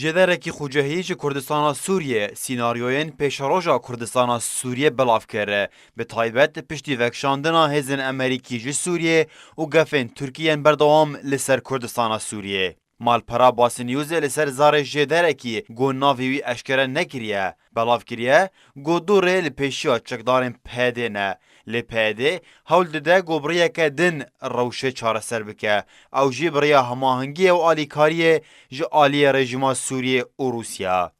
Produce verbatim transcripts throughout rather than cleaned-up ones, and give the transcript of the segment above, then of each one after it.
Jêderekî xucehî ji Kurdistana Sûriyê sînaryoyên pêşeroja Kurdistana Sûriyê belav kir, bi taybet piştî vekişandina hêzên Amerîkî ji Sûriyê û gefên Tirkî yên berdewam li ser Kurdistana Sûriyê. Malpera Basî Newsê li ser zarê jêderekî ku navê wî eşkere nekiriye, belav kiriye ku dû rê li pêşiya çekdarên P Y D ne. Lê P Y D hewl dide ku bi rêyeke din rewşê çareser bike. Ew jî bi rêya hemahengiyê û alîkariyê ji aliyê rejîma Sûriyê û Rûsya.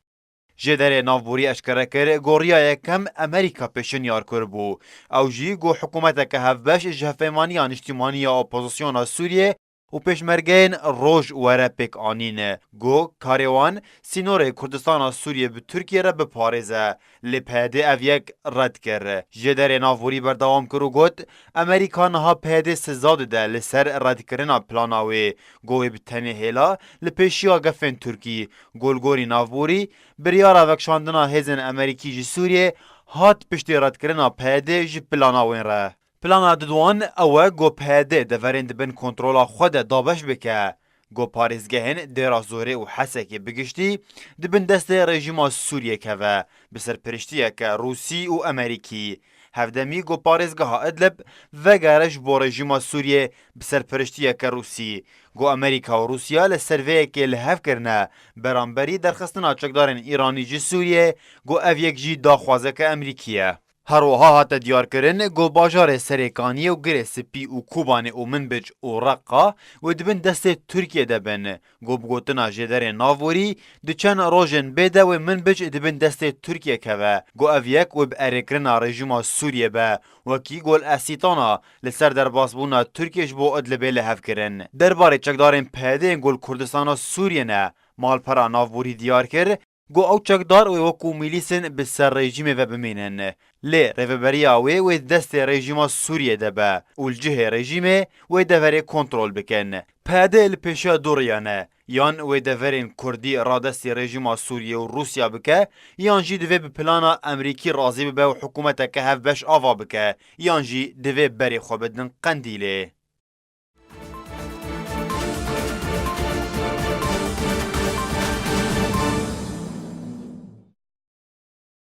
Jêderê navborî eşkere kir ku riya yekem Amerîka pêşinyar kiribû. Ew jî ku hikûmeteke hevbeş ji Hevpeymaniya Niştîmanî ya Opozisyona Sûriyê û pêşmergeyên roj were pêk anîn. Ku karê wan sînorê Kurdistana Sûriyê bi Tirkiyê re biparêze. Lê P Y D ev yek red kir. Jêderê navborî berdewam kir û got, Amerîka niha P Y D siza dide li ser redkirina plana wê. Ku wê bi tenê hêla li pêşiya gefên Tirkî. Ku li gorî navborî, biryara vekişandina hêzên Amerîkî ji Sûriyê hat piştî redkirina P Y D ji plana wên re. Plana diduan ew e ku P Y D deverên di bin kontrola xwe de dabeş bike, ku parêzgehên Dêra Zorê û Hesekê bi giştî di bin destê rejîma Sûriyê keve, bi serpiriştiyeke Rûsî û Amerîkî. Hevdemî ku parêzgeha Idlib vegere ji bo rejîma Sûriyê bi serpiriştiyeke Rûsî. Ku Amerîka û Rûsya li ser vê yekê li hev kirine, beramberî derxistina çekdarên Îranî ji Sûriyê, ku ev yek jî daxwazeke Amerîkî ye. Her wiha hate diyarkirin ku bajarê Serêkaniyê û Girê Spî û Kobanê û Minbic û Reqa wê di bin destê Tirkiyê de bin. Ku bi gotina jêderên navborî, di çend rojên bê de wê Minbic di bin destê Tirkiyê keve. Ku ev yek wê bi erêkirina rejîma Sûriyê be, wekî ku li Esîtana li ser derbasbûna Tirkiyê ji bo Idlibê li hev kirin. Derbarê çekdarên P Y D yên ku li Kurdistana Sûriyê ne, malpera navborî diyar kir, Got ew çekdar wê wekû mîlîsên bi ser rejîmê ve bimînin. Lê rêveberiya wê wê di destê rejîma Sûriyê de be û li cihê rejîmê wê deverê kontrol bikin. P Y D li pêşiya du riya ne. Yan wê deverên Kurdî radestî rejîma Sûriyê û Rûsya bike, yan jî divê bi plana Emerîkî razî bibe û hikûmeteke hevbeş ava bike, yan jî divê berê xwe bidin Qendîlê.